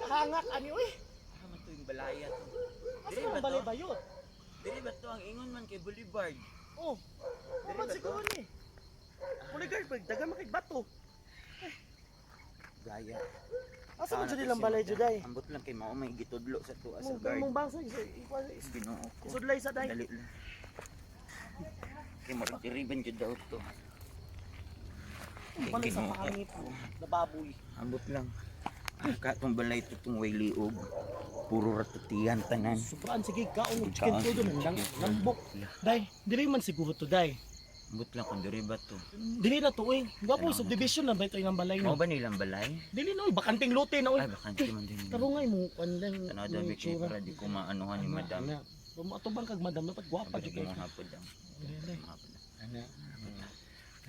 Kahangak ani oy. Ah, man to yung balaya to. Asa Dili man ba to? balay bayot? Dili ba to ang ingon man kay Boulevard? Oh. Dili Man ba to? siguro ni. Boulevard pag dagan man kay bato. Gaya. Asa man jud ilang balay jud ay? Ambot lang kay mao may gitudlo sa tuwa sa Mo guard. mong bangsa Ginoo ko. isudlay sa day. Dali lang. Kay murag diri ban jud daw to. Kay Balay sa Ginoo pangit ko. na baboy. Ambot lang. Ah, katong balay to tong way liog. Puro ratutian tanan. Sobraan sige kaon og chicken Kaon, cordon ang chicken. lambok. Day, dili man siguro to, day. Ambot lang kung diri ba to. Dili na to oy. Gwapo Ano na? subdivision na ba ito ilang balay Mao no? ba nilang balay? Dili na oy, bakanting lote na oy. Ay, bakante man din. Tarungay mo kuan lang. Tanaw daw may kay itsura. para di ko maanuhan ni Ana, madam. ana. Atubang kag madam dapat gwapa Sabi jud ko kay. mga hapon daw. Ana. Mga hapon daw. Ana.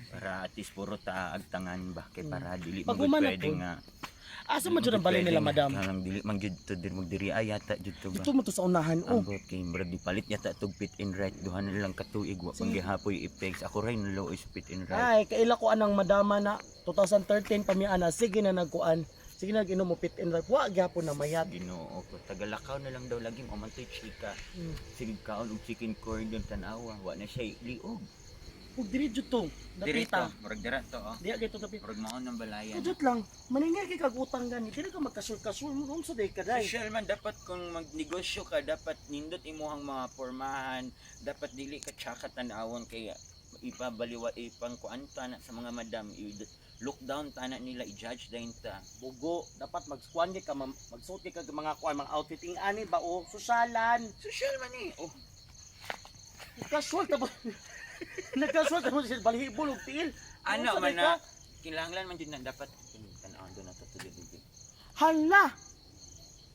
Para at least puro ta agtangan ba kay para dili Pag man gud human na pwede to, nga. Asa man jud ang balay nila madam? Kanang dili man jud to dir magdiri ay yata jud to ba. Dito mo to sa unahan oh. Ambot kay murag gipalit yata tog fit and right duha na lang ka tuig wa pang Sige. gihapoy effects. Ako ray nalo is fit and right. Ay, kaila ko anang madama na 2013 pa mi ana sige na nagkuan. Sige na ginom mo fit and right. Wa gyapon na mayat. Ginoo ko tagalakaw na lang daw lagi mo man to'y chika. Sige kaon og chicken cordon tan-awa wa na siya liog. Ug diri jud to. Diri to, Dapita. murag dira to oh. Diya kay to dapita. Murag mao ng balayan. Kajut lang, maningil kay kag utang gani, dili ka magkasur-kasur mo unsa day ka day. Social man dapat kung magnegosyo ka dapat nindot imuhang mga pormahan, dapat dili ka tsaka tan-awon kay ipabaliwa ipang kuan ta na sa mga madam i look down tana nila i-judge dayon ta. Bugo, dapat magkuan kay ka magsuot kay kag mga kuan mga outfit ing ani ba o sosyalan. Social man eh. Oh, Casual ta ba? Nagkasual ta mo siya balhibol og tiil. ano Unsa man day na ka? kinahanglan man jud na dapat tan-awon do na to to dili. Hala.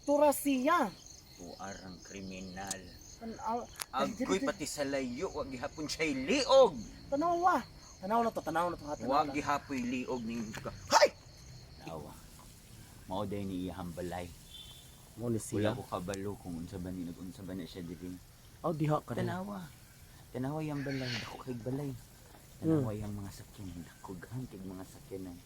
Turasiya. Tuar ang kriminal. Tanaw, Agoy pati sa layo wa gihapon siya liog. tanawa. Tanaw na to, tanaw na to, ha, tanaw Wa na. gihapoy liog ning ka. Hay! Tawa. Mao day ni iyang balay. Mo ni Wala ko kabalo kung unsa ba ni nag-unsa ba na siya diri. Oh, diha ka na. Tanawa. Tanawa yung balay. Dako kay balay. Tanawa yung mga sakyanan. Dako gahan kay mga sakyanan.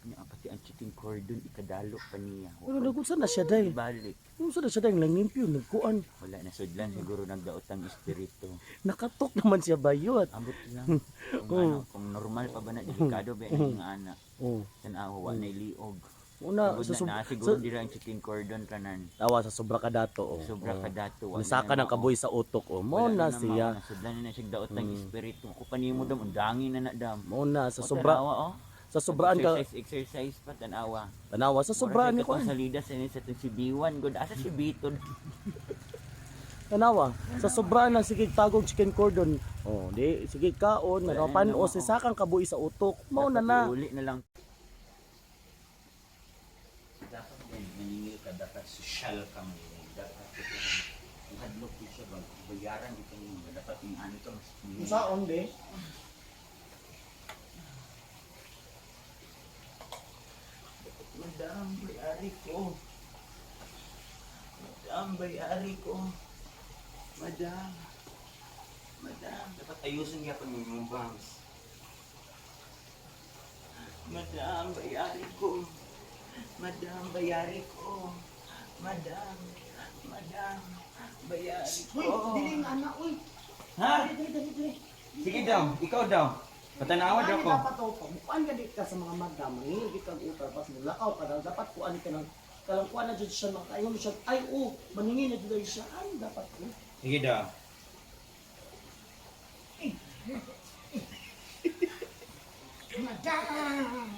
Nya pati ang chicken cordon ikadalo pa niya. Pero nagunsa na siya day. Balik. Unsa na siya day langimpyo nagkuan. Wala na sudlan siguro nagdaotang espiritu. Nakatok naman siya bayot. Ambot lang. Kung ano, kung normal pa ba na delikado ba ang mga anak. Oh. Tanawa wa na liog. Una Tugod sa na, sub- na siguro sa, dira ang chicken cordon tanan. tawa sa sobra ka dato oh. Sobra Oh. ka dato. Wa Nasaka na ng kaboy sa utok oh. Mo Wala na siya. mao na sudlan na siya daot ng espiritu. Ko panimo dam undangin na na dam. Mo na sa O, sobra tanawa, oh. sa sobraan ka Exercise, exercise pa tanawa. tanawa sa sobraan ni ko kuan. salida sa sa itong si B1 good. Asa si B2? Tanawa sa sobraan na sige tagog chicken cordon. Oh, di sige kaon Wala na narapan o naman, si oh. sakang kabuhi sa utok. Mao na na. Uli na lang. Dapat din maningil ka, dapat social ka maningil. Dapat ito hadlok ko siya ba bayaran di kanimo dapat yung ano to mas Unsaon de? Madam, bayari ko. Madam, bayari ko. Madam. Madam. Dapat ayusin niya pag yung bangs. Madam, bayari ko. Madam, bayari ko. Madam. Madam, bayari ko. Uy, dili nga ana uy. Ha? Dili dili dili. Sige daw, ikaw daw. Patanawa daw Ani ko. dapat oh, pagmukuan ka di ka sa mga madam, mangingil gid kag utang pas mulakaw ka daw dapat kuan ka ng kalang kuan na jud siya makaingon siya ay oh maningil na jud ay siya ay dapat oh. Sige daw. Madam!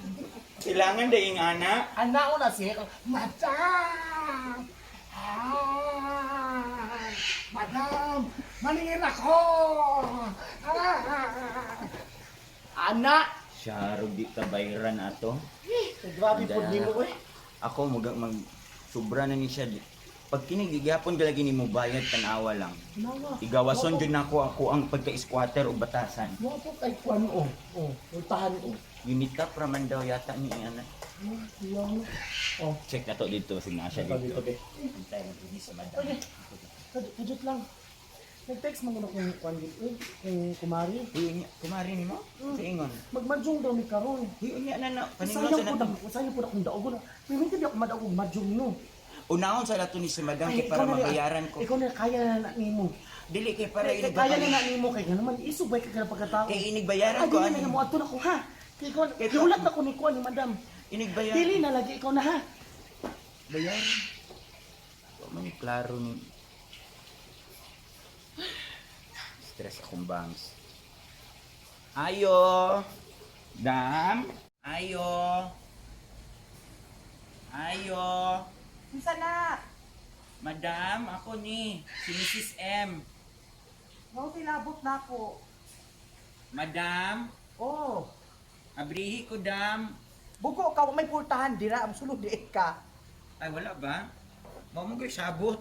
Kailangan daing ana. Ana na siya. Madam! Ah! Madam! Maningil ako! Ah! Ana! Siya di ka bayran ato. Eh, grabe po Dala. nimo eh. Ako mag sobra na ni siya. Pag kinigigapon ka lagi nimo bayad tanawa lang. Nawa. Igawason jud nako ako ang pagka-squatter o batasan. Mo po kay kuan oh. Oh, ultahan oh. Unitap ra man daw yata ni ana. Oh, lang. Oh, Check na to dito sige na siya dito dito. dito. Antay mo dinhi sa madam. Okay. Kajut lang. Nag-text man ko na kung kuan gid eh, kung kumari. Uy, unya, kumari nimo? Sa ingon. Magmadyong daw mi karon. Uy, unya na na. Paningon Sayang sa po na. na, sayang po na kung daog na. Pero hindi ako madaog og madyong no. Unahon sa lato ni si madam kay Ay, para ikaw na rin, mabayaran ko. Ikaw na kaya na na nimo. Dili kay para Kaya inig kaya na na nimo kay nga naman isubay ka ka pagkatao. Kay inig bayaran Ay, ko dili ani. na mo adto na ko ha. Kay ikaw, Kay- gihulat na ko ni kuan ni madam. Inig bayaran. Dili na lagi ikaw na ha. Bayaran. Wa man ni klaro ni. Stress akong bangs. Ayo. Dam. Ayo. Ayo. Unsa na? Madam, ako ni si Mrs. M. Mao silabot na ako. Madam, Oh, abrihi ko dam. bugo ka wa may pultahan dira ang sulod diit ka. Ay wala ba? Mao mo gyud sabot.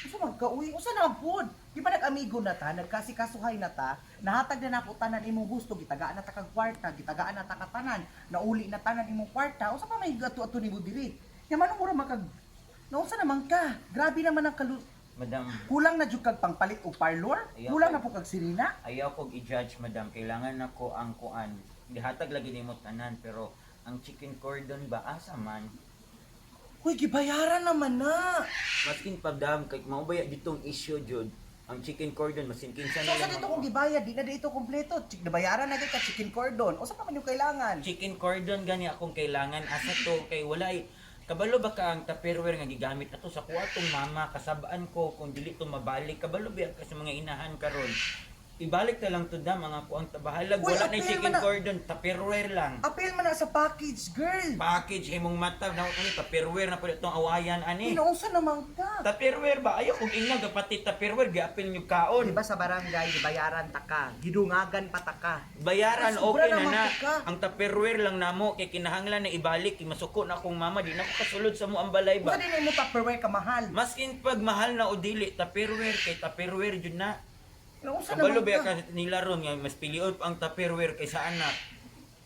Unsa man ka uy? Unsa na ang pud? Di ba nag-amigo na ta, nagkasikasuhay na ta, nahatag na nako tanan imong gusto, gitagaan na ta kag kwarta, gitagaan na ta ka tanan, nauli na tanan imong kwarta. Unsa pa may gato-ato nimo diri? Nya man mura makag Naunsa naman ka? Grabe naman ang kalu Madam, Kulang na jud kag pangpalit og parlor? Ayaw Kulang ko. na po kag sirina? Ayaw kog i-judge, madam. Kailangan nako ang kuan. Gihatag lagi nimo tanan pero ang chicken cordon ba asa man? Uy, gibayaran naman na. Maskin pa dam kay mao ba ya ditong issue jud. Ang chicken cordon masin kinsa So na sa lang dito kong gibayad, di na dito kompleto. Chik, nabayaran na gyud ka chicken cordon. Usa pa man yung kailangan? Chicken cordon gani akong kailangan asa to kay walay kabalo ba ka ang Tupperware nga gigamit ato sa kuha tong mama kasabaan ko kung dili to mabalik kabalo ba ka sa mga inahan karon ibalik na lang to da mga kuang tabahalag Uy, wala na appeal chicken man na- cordon Tupperware lang. Appeal man na sa package, girl. Package imong mata na ano Tupperware na pud itong awayan ani. Inuusa naman ka. Tupperware ba ayaw kog ingna pati Tupperware giapil nyo kaon. Di ba sa barangay, gibayaran ta ka, gidungagan pa ta ka. Bayaran Ay, sobra okay na naman na. ka. Ang Tupperware lang namo kay kinahanglan na ibalik kay masuko na akong mama di na ako kasulod sa mo ang balay Usa ba. din mo Tupperware ka mahal. Maskin pag mahal na o dili Tupperware kay Tupperware jud na. Inuusa Kabalo naman ba ka. ka nila ron nga mas pilion pa ang Tupperware kaysa anak.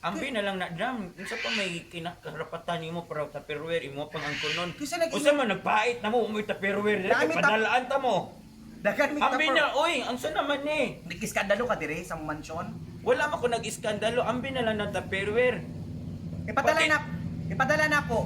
Ambi na lang na dam unsa pa may kinakarapatan nimo para Tupperware imo pang ang kunon. Kasi nag- Unsa man nagpait na mo mo Tupperware dili Dami kay padalaan ta mo. Dagan mi Ambi na oy ang sa naman ni. Nag-iskandalo ka dire sa mansyon. Wala man ko nag-iskandalo ambi na lang ng Tupperware. Ipadala Bakit? na ipadala na ako.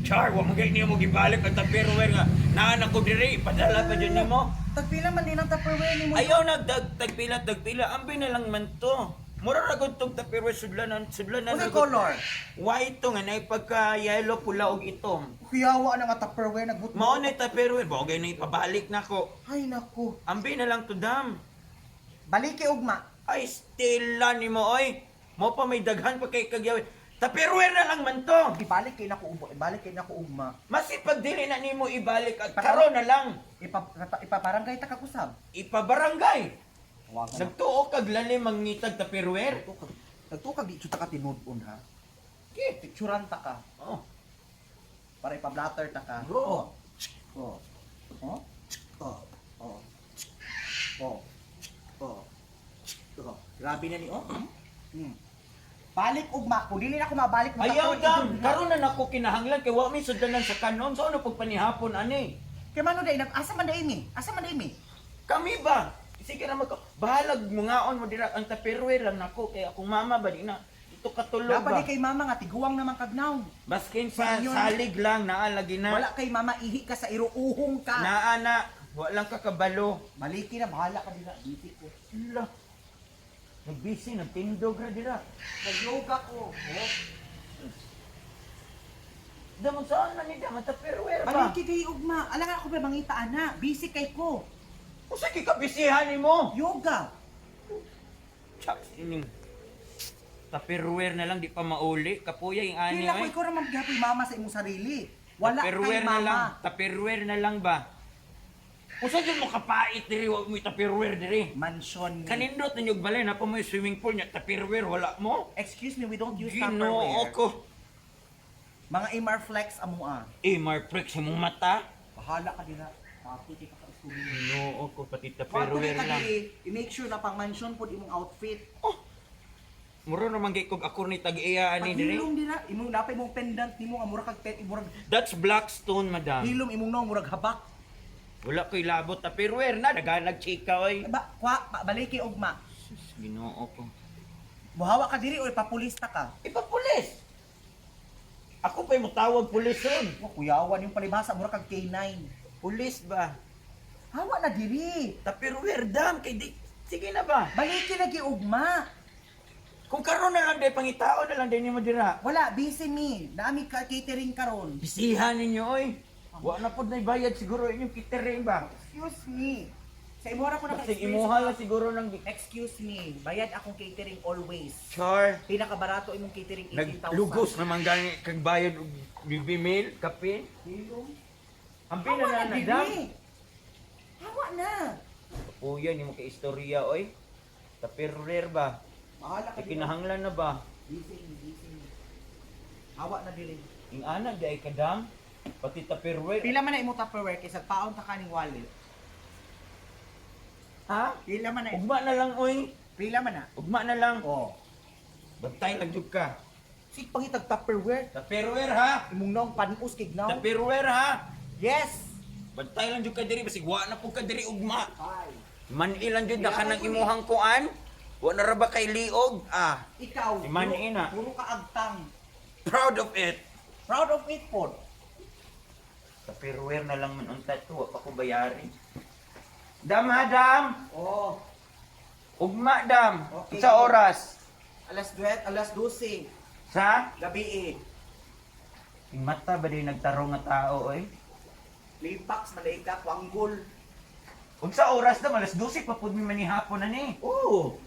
Char, wa mo gay niyo mo gibalik ang Tupperware nga naan ako diri ipadala pa jud nimo. Tagpila man din ang Tupperware nimo. Ayaw nagdag tagpila tagpila ambi na lang man to. Mura ra gud tong Tupperware sudlanan sudlanan. Unsay ra gud. color? White to nga nay pagka yellow pula og itom. Kuyawa na nga Tupperware nagbut. Mao na Tupperware bogay na ipabalik nako. Ay nako. Ambi na lang to dam. Baliki ugma. Ay stila nimo oy. Mo pa may daghan pa kay kagyawin. Tupperware na lang man to. Ibalik kay nako ugma, ibalik kay nako ugma. Masipag dili na nimo ibalik at karon na lang Ipaparangay ta kag usab. Ipabarangay. Tawagan na. Nagtuo kag lalim mangitag Tupperware. Nagtukag. Nagtukag di ta ka tinud-on ha. Okay. Picturan ta ka Oh. para ipa-blatter ta ka. Bro. Oh. Oh. Oh. Oh. Oh. Oh. Oh. Grabe na ni oh. Balik ugma kung dili na ako mabalik mo Ayaw dam, karon na nako kinahanglan kay wa mi sudlanan sa kanon sa ano pagpanihapon ani. Kay mano day nag asa man day mi? Asa man day mi? Kami ba? Sige na magko. Bahalag mungaon mo dira ang Tupperware lang nako kay akong mama ba di na ito katulog Dapat ba. di kay mama nga tiguang naman kagnaw. Baskin pa Sa inyo- salig lang naa lagi na. Wala kay mama ihi ka sa iruuhong ka. Naa na wa lang ka kabalo. Maliki na bahala ka dira diti ko. Ala. Nagbisi, nagtindog ra dira. Nag-yoga ko. Oh. Damon saan man ni dam ang Tupperware ba? Baliki kay ugma. Alangan ako ba mangita ana. Busy kay ko. Usa kay kabisihan nimo? Yoga. Chak ining Tupperware na lang di pa mauli. Kapuya yung ani Kila ko oy. ikaw ra man gyapon mama sa imong sarili. Wala kay Tupperware na lang. mama. Tupperware na lang ba? Usa jud mo kapait diri wa mo Tupperware diri. Mansion. Ni. Kanindot ninyo balay na pa mo yung swimming pool nya Tupperware wala mo. Excuse me, we don't use Ginoo Tupperware. ko. Mga MR Flex amo ah. Eh, Marprex imong mata. Bahala ka dira. Papi kay ka kaistorya. Ginoo ko pati Wato Tupperware ka lang. diri, i-make sure na pang mansion pod imong outfit. Oh. Muro naman gay kog ako ni tag-iya ani diri. Paghilom dira, imong napay imong pendant nimo nga murag kag murag That's Blackstone, madam. hilom imong naong murag habak. Wala ko'y labot tupperware na naghanag chika oy. Ba, kwa, pa, baliki ugma. Sus, Ginoo ko. Buhawa ka diri oy, papulista ka. Ipapulis. Ako pa'y mutawag pulis on. Wa kuyawan yung palibhasa mura kag K9. Pulis ba? Hawa na diri. Tupperware dam kay di sige na ba? Baliki lagi ugma. Kung karon na lang day pangitao na lang day nimo dira. Wala, busy me. Naami ka catering karon. Bisihan ninyo oy. Wa na pud nay bayad siguro inyong catering ba? Excuse me. Sa imuha ko Kasi naka-experience. imuha lang siguro ng Excuse me. Bayad akong catering always. Char. Pinakabarato imong catering 18,000. Naglugos naman gani kag bayad og bibi meal, kape. Ampi na Hawa na na na dam. diri. Hawa na. Kuya nimo kay istorya oy. Tupperware ba? Bahala ka Kay diri. kinahanglan na ba? Busy me, busy me. Hawa na diri. Ing ana di ay kadam. Pati tupperware. Pila man na imo Tupperware kay paon ta kaning wallet. Ha? Pila man na. Ugma na lang oy. Pila man na. Ugma na lang. Oh. Bantay lang jud ka. Sig pangitag Tupperware. Tupperware ha. Imong naong panus kig naong. Tupperware ha. Yes. Bantay lang jud ka diri basig wa na pud ka diri ugma. Bye. Man-i lang jud na kanang imuhang kuan. Wa na ra ba kay liog? Ah, Ikaw. Si Manny na. Puro ka agtang. Proud of it. Proud of it po. Tupperware na lang man unta to, wa pa ko bayari. Dam ha dam. Oh. Ugma dam. Okay. Sa oras. Alas 2, alas 12. Sa Gabi eh. Ing mata ba di nagtarong nga tao oy? Lipax, Malayka, Kwanggol. Unsa oras dam? Alas 12 pa pud mi manihapon na ni. Oh.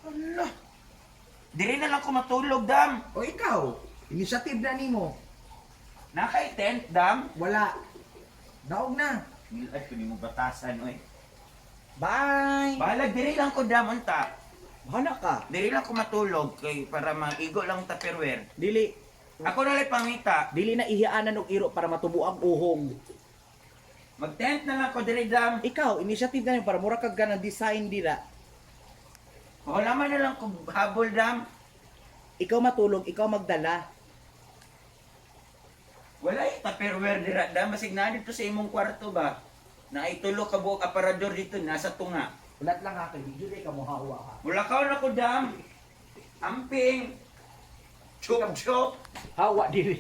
Ala. Diri na lang ko matulog dam. O ikaw, initiative na nimo. Nakay tent dam. Wala. Daog na. Milad ko nimo batasan oy. Bye. Balag diri lang ko dam unta. Bahala ka. Diri lang ko matulog kay para maigo lang tupperware. Dili. Ako na lang pangita. Dili na ihiyaanan og iro para matubo ang uhong. Mag-tent na lang ko diri dam. Ikaw, initiative na nimo para mura kag ganang design dira. Wala man na lang ko habol dam. Ikaw matulog, ikaw magdala. Wala yung tupperware dira dam. Basig na dito sa imong kwarto ba? Naitulo ka buok aparador dito nasa tunga. Ulat lang ha, kay video ka mohawa ha. Mulakaw na ko dam. Amping. Chup chup. Hawa dili.